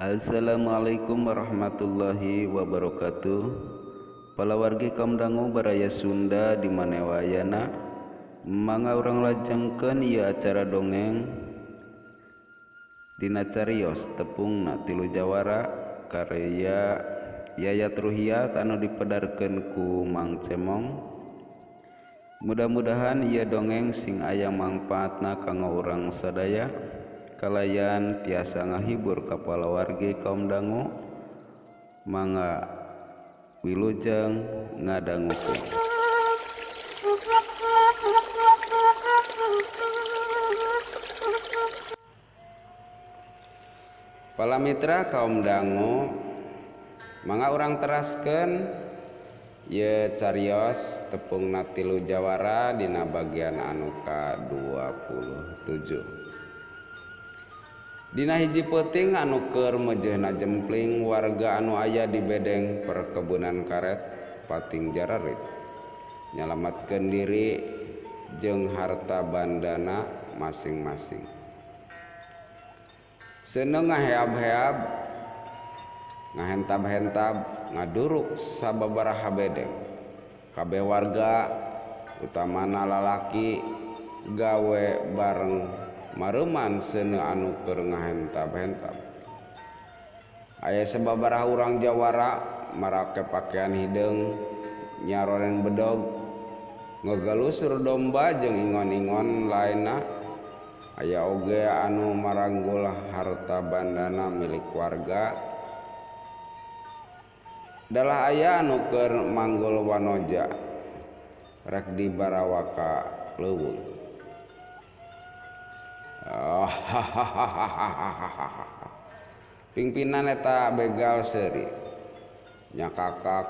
Assalamualaikum warahmatullahi wabarakatuh. Palawargi kaum dangu baraya Sunda di mana wayana mangga urang lajengkeun ieu acara dongeng dina carios tepungna tilu jawara karya Yayat Ruhiyat anu dipedarkeun ku Mang Cemong. Mudah-mudahan ieu dongeng sing aya mangpaatna kanggo urang sadaya kalayan tiasa ngahibur ka palawargi kaum dangu. Mangga wilujeng ngadangukeun. Palamitra kaum dangu, mangga urang teraskeun ieu carios tepungna tilu jawara dina bagian anu ka-27. Dina hiji peuting anu keur meujeuhna jempling warga anu aya di bedeng perkebunan karet pating jararit nyalamatkeun diri jeung harta bandana masing-masing. Seuneu ngaheab-heab, ngahentab-hentab, ngaduruk sababaraha bedeng. Kabeh warga utamana lalaki gawe bareng mareuman seuneu anu keur ngahentab-hentab. Aya sababaraha urang jawara marake pakaian hideung, nyaroren bedog, ngegalusur domba jeung ingon-ingon lainna. Aya oge anu maranggul harta bandana milik warga. Dalah aya anu keur manggul wanoja rek dibarawa ka leuweung. Pingpinan eta begal seuri nyakakak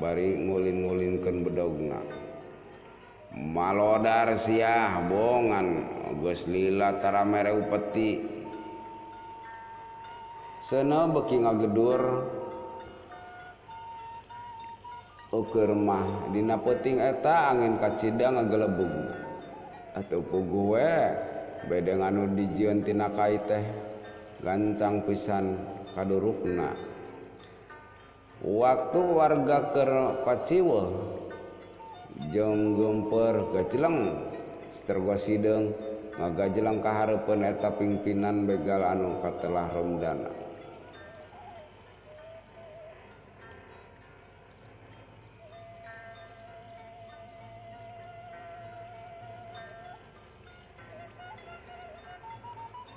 bari ngulin-ngulinkeun bedogna. Malodar siah bongan geus lila tara mere upeti. Seuneu beuki ngagedur ukur mah dina peuting eta angin kacida ngagelebug. Atuh puguh we bedeng anu dijieun tina kai teh gancang pisan kadurukna. Waktu warga keur paciweuh jeung geumpeur gajeleng setergo sideung ngagajeleng ka hareupeun eta pingpinan begal anu katelah Rumdana.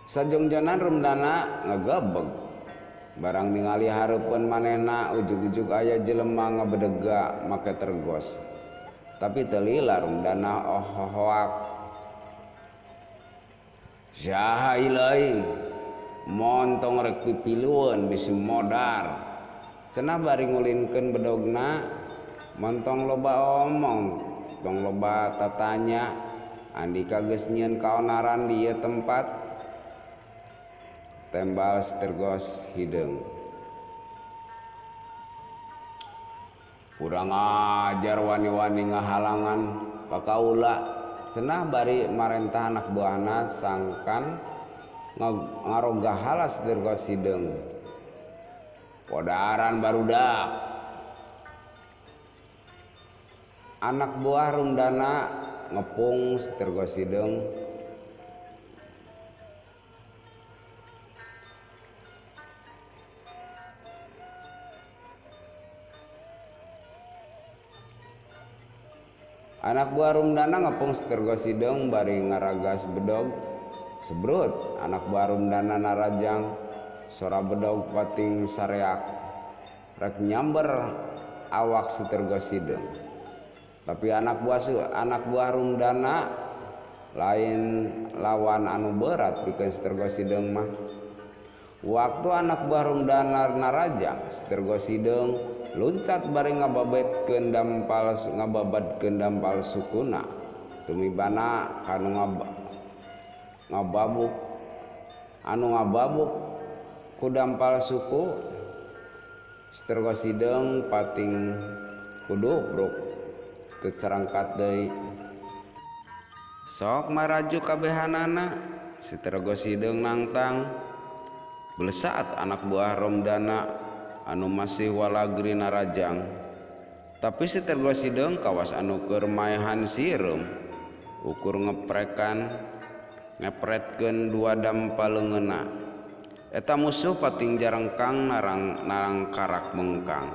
Sajongjonan Rumdana ngagebeg barang ningali hareupeun manehna ujug-ujug aya jelema ngabedega make tergos. Tapi teu lila Rumdana ohohoak. Saha ieuing montong rek pipilueun bisi modar. Cenah bari ngulinkeun bedogna montong loba omong, tong loba tatanya. Andika geus nyieun kaonaran di ieu tempat. Tembal setergos hideung. Kurang ajar wani-wani ngahalangan ka kaula. Cenah bari marentah anak buahna sangkan ngaroga halas setergos hideung. Podaran barudak. Anak buah Rumdana ngepung setergos hideung. Anak buah Rumdana ngepung setergo sideung bari ngaragas bedog sebrut. Anak buah Rumdana narajang sora bedog pating sareak rek nyamber awak setergo sideung. Tapi anak buah Rumdana lain lawan anu berat pikeun setergo sideung mah. Waktu anak buah Rumdana narajang setergo sideung luncat bari ngababetkeun dampal ngababadkeun dampal sukuna. Tumibana kanu ngababuk anu ngababuk ku dampal suku setergo sideung pating kudubruk teu carangkat deui. Sok maraju kabehanana setergo sideung nangtang. Belesat anak buah Romdana anu masih walagri narajang. Tapi si Tergo Sideung kawas anu keur maehan sireum ukur ngeprekan ngepretkeun dua dampa leungeunna. Eta musuh pating jarengkang narang karak mengkang.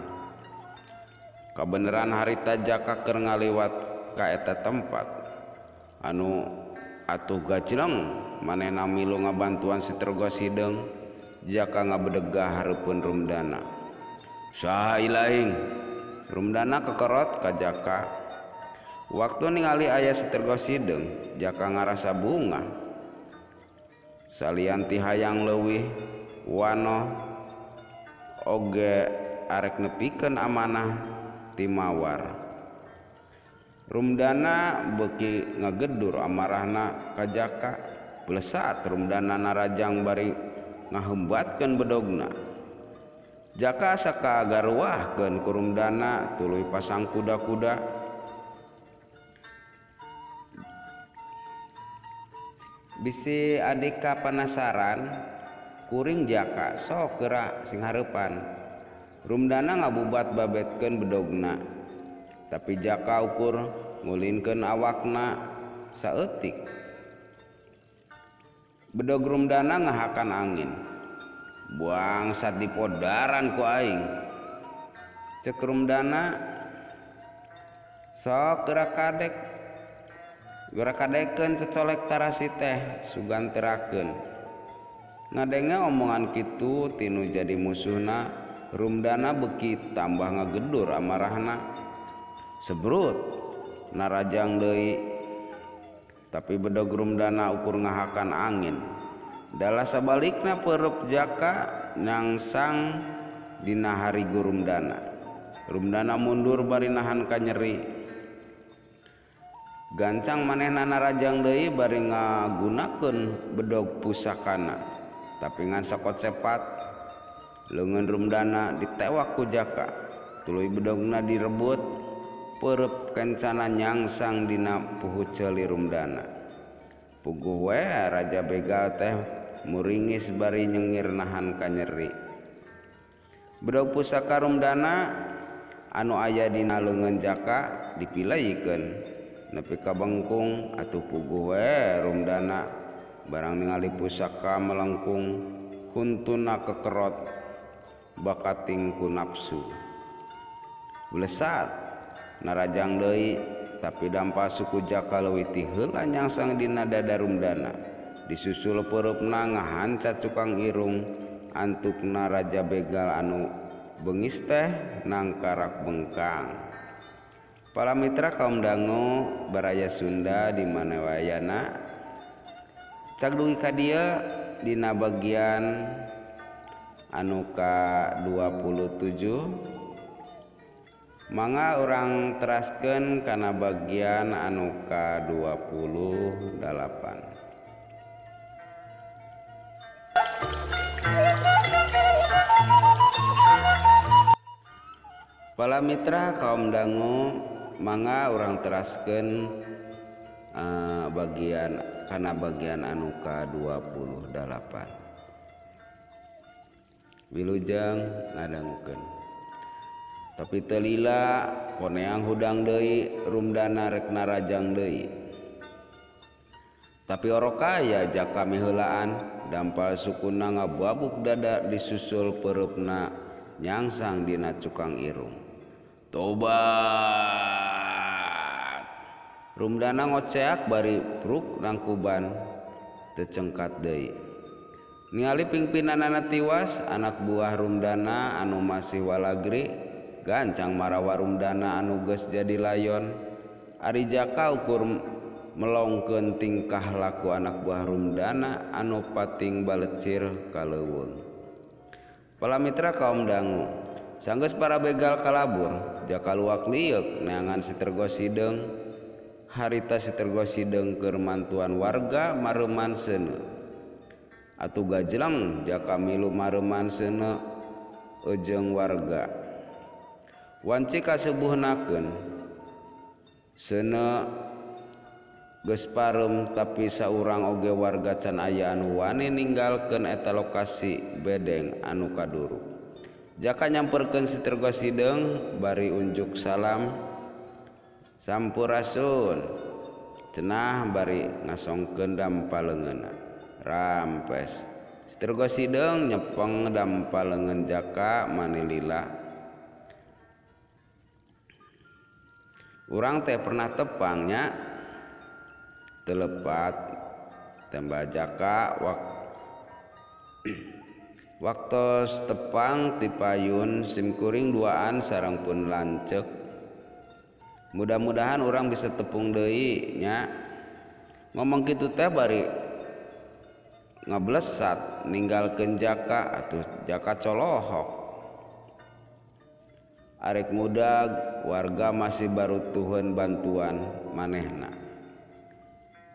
Kabeneran harita Jaka keur ngaliwat ka eta tempat anu atuh gajleng manehna milu ngabantuan si Tergo Sideung. Jaka ngabedegah hareupeun Rumdana. Saha ilaing? Rumdana kekerot ka Jaka. Waktu ningali aya si Tergo Sideung, Jaka ngarasa bungah. Salian ti hayang leuwih wano oge arek nepikeun amanah ti Mawar. Rumdana beuki ngagedur amarahna ka Jaka. Belesat Rumdana narajang bari ngahembatkeun bedogna. Jaka asa kagaruahkeun ku Rumdana tuluy pasang kuda-kuda. Bisi adika panasaran kuring Jaka sok geura sing hareupan. Rumdana ngabubat babetkeun bedogna. Tapi Jaka ukur ngulinkeun awakna saeutik. Bedog Rumdana ngahakan angin. Bangsat dipodaran ku aing. Cek Rumdana sok geura kadek. Geura kadekeun cocolek tarasi teh sugan terakeun. Ngadenge omongan kitu tinu jadi musuhna, Rumdana beuki tambah ngagedur amarahna. Sebrut narajang deui. Tapi bedog Rumdana ukur ngahakan angin. Dalah sabalikna peureub Jaka nyangsang dina harigu Rumdana. Rumdana mundur bari nahan kanyeri. Gancang manehna narajang deui bari ngagunakeun bedog pusakana. Tapi ngan sakocepat leungeun Rumdana ditewak ku Jaka. Tuluy bedogna direbut. Peureub kencana nyangsang dina puhu ceuli Rumdana. Puguh we Raja Begal teh muringis bari nyengir nahan kanyeri. Bedog pusaka Rumdana anu aya dina leungeun Jaka dipilayikeun nepi ka bengkung atuh puguh we Rumdana barang ningali pusaka melengkung huntuna kekerot bakating ku nafsu. Belesat narajang deui tapi dampa suku Jaka leuwih ti heula nyangsang dina dada Rumdana. Disusul peureupna ngahancat cukang irung antukna Raja Begal anu bengis teh nangkarak bengkang. Para mitra kaum dangu baraya Sunda di mana wayana cag dugi ka dieu dina bagian anu ka 27. Mangga urang teraskeun kana bagian anu ka 28. Para mitra kaum dangu mangga urang teraskeun bagian kana bagian anu ka 28. Wilujeng ngadangukeun. Tapi teu lila koneang hudang deui Rumdana rek narajang deui. Tapi orokaya Jaka miheulaan dampal sukuna ngababuk dada disusul peureupna nyangsang dina cukang irung. Tobat. Rumdana ngoceak bari pruk nangkuban teu cengkat deui. Ningali pingpinanana tiwas anak buah Rumdana anu masih walagri gancang marawa Rumdana anu geus jadi layon. Ari Jaka ukur melongkeun tingkah laku anak buah Rumdana anu pating balecir ka leuweung. Para mitra kaum dangu sanggeus para begal kalabur Jaka luak lieuk neangan si Tergo Sideung. Harita si Tergo Sideung keur mantuan warga mareuman seuneu. Atuh gajleng Jaka milu mareuman seuneu ejeung warga. Wanci kasubuhnakeun seuneu Geus pareum tapi saurang oge warga can aya anu wani ninggalkeun eta lokasi bedeng anu kaduruk. Jaka nyamperkeun si Turgo Hideung bari unjuk salam sampurasun cenah bari ngasongkeun dampa leungeunna. Rampes. Si Turgo Hideung nyepeng dampa leungeun Jaka manilila. Urang teh pernah tepang nya. Telepat tembak Jaka waktos tepang tipayun simkuring duaan sareng pun lanceuk. Mudah-mudahan urang bisa tepung deui nya. Ngomong kitu teh bari ngablesat ninggalkeun Jaka atuh Jaka colohok. Arek muda warga masih barutuheun bantuan manehna.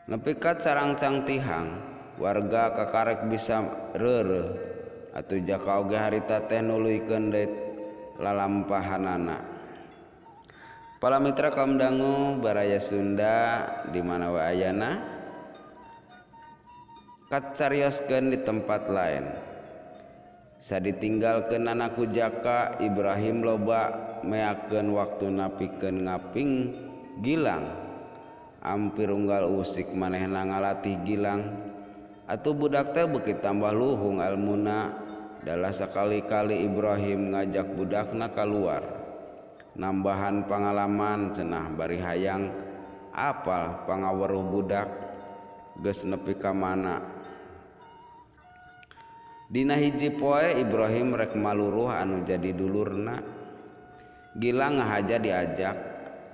Nepi ka carangcang tihang warga kakarek bisa reureuh atuh Jaka oge harita teh nuluykeun deui lalampahanana. Para mitra kaum dangu baraya Sunda di mana wae ayana kacarioskeun di tempat lain. Saditinggalkeun anakku Jaka, Ibrahim loba meakeun waktuna pikeun ngaping Gilang. Ampir unggal usik manehna ngalatih Gilang. Atuh budak teh beuki tambah luhung elmuna. Dalah sakali-kali Ibrahim ngajak budakna kaluar. Nambahan pangalaman cenah bari hayang apal pangaweruh budak geus nepi ka mana. Dina hiji poe Ibrahim rek maluruh anu jadi dulurna. Gilang ngahaja diajak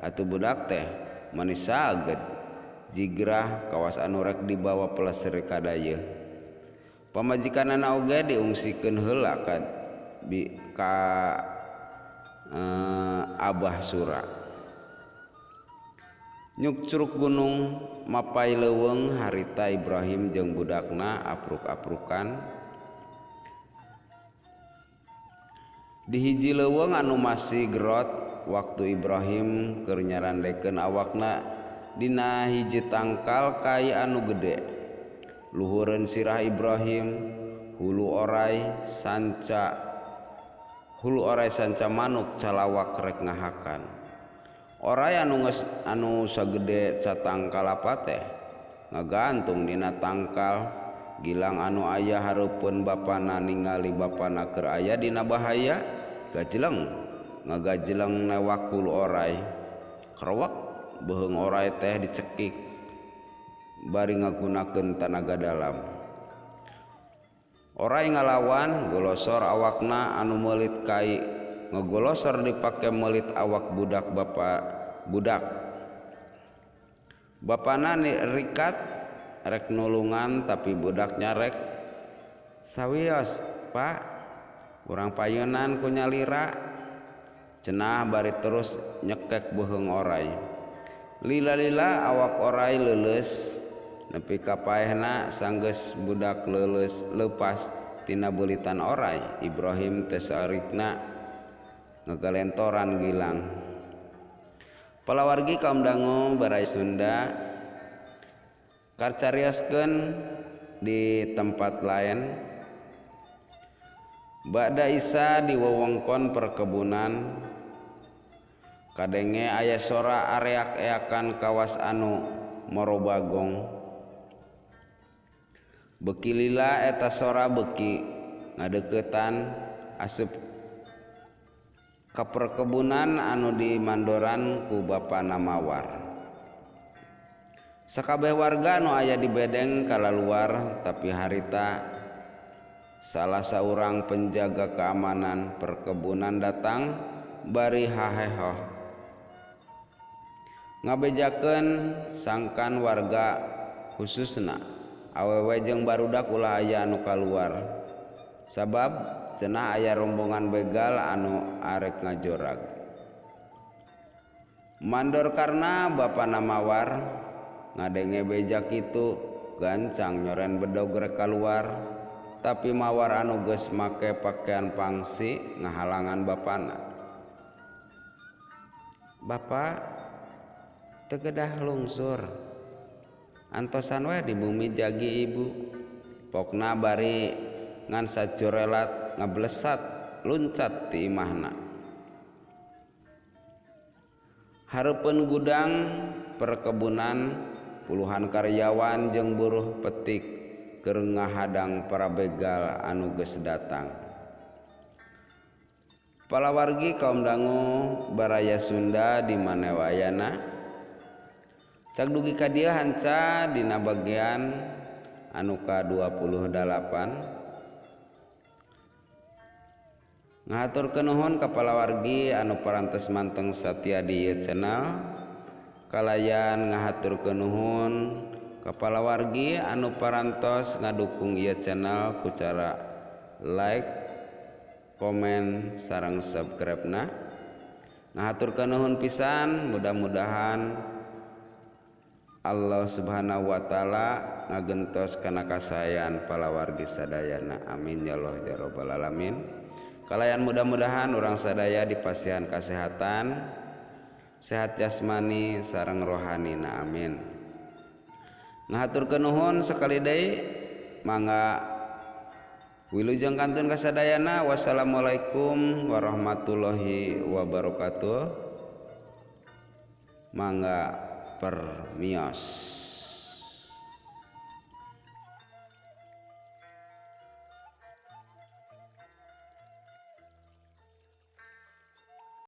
atuh budak teh mani saget jigrah kawas anu rek dibawa pelesir ka dayeuh. Pamajikanana oge diungsikeun heula ka Abah Sura. Nyuk curug gunung mapai leuweung harita Ibrahim jeung budakna apruk-aprukan. Di hiji leuweung anu masih gerot waktu Ibrahim keur nyarandekeun awakna dina hiji tangkal kai anu gede. Luhureun sirah Ibrahim hulu orai sanca manuk calawak rek ngahakan. Orai anu geus anu sagede catangkal apa teh ngagantung dina tangkal. Gilang anu aya hareupeun bapana ningali bapana keur aya dina bahaya gajleng ngagajleng newak hulu orai. Krewek beuheung orai teh dicekik bari ngagunakeun tanaga dalam. Orai ngalawan golosor awakna anu meulit kai ngagolosor dipake meulit awak budak bapa budak. Bapana rikat rek nulungan tapi budaknya rek sawios pak urang payunan ku nyalira cenah bari terus nyekek beuheung orai. Lila-lila awak orai leuleus nepi ka paehna sanggeus budak leuleus leupas tina beulitan orai. Ibrahim teh saarikna ngagalentoran Gilang. Palawargi kaum dangu baraya Sunda karcarioskeun di tempat lain. Ba'da Isa di wewengkon perkebunan kadenge aya sora areak-eakan kawas anu morobagong. Beki lila eta sora beki ngadeukeutan asup ka perkebunan anu dimandoran ku bapana Mawar. Sakabeh warga anu aya di bedeng kalaluar tapi harita salah saurang penjaga keamanan perkebunan datang bari hahehoh ngabejakeun sangkan warga khususna awewe jeung barudak ulah aya anu kaluar sabab cenah aya rombongan begal anu arek ngajorag. Mandor karena bapana Mawar ngadenge beja kitu gancang nyoren bedog rek kaluar tapi Mawar anu geus make pakaian pangsi ngahalangan bapana. Bapak teu kedah lungsur. Antosan we di bumi jagi ibu. Pokna bari ngan sacurelat ngablesat luncat ti imahna. Hareupeun gudang perkebunan puluhan karyawan jeung buruh petik keur ngahadang para begal anu geus datang. Palawargi kaum dangu baraya Sunda di mana wayana. Cag dugi ka dieu hanca dina bagian anu ka-28. Ngahaturkeun nuhun ka palawargi anu parantos manteng satia di ieu channel. Kalayan ngahaturkeun nuhun ka palawargi anu parantos ngadukung ieu channel ku cara like, komen, sareng subscribe-na. Ngahaturkeun nuhun pisan, mudah-mudahan Allah Subhanahu wa taala ngagentos kana kasayan palawargi sadayana. Amin ya Allah ya rabbal alamin. Kalayan mudah-mudahan urang sadaya dipasihan kasehatan, sehat jasmani sareng rohani na, amin. Ngahaturkeun nuhun sekali deui, mangga wilujeng kantun kasadayana. Wassalamualaikum warahmatullahi wabarakatuh. Mangga permios.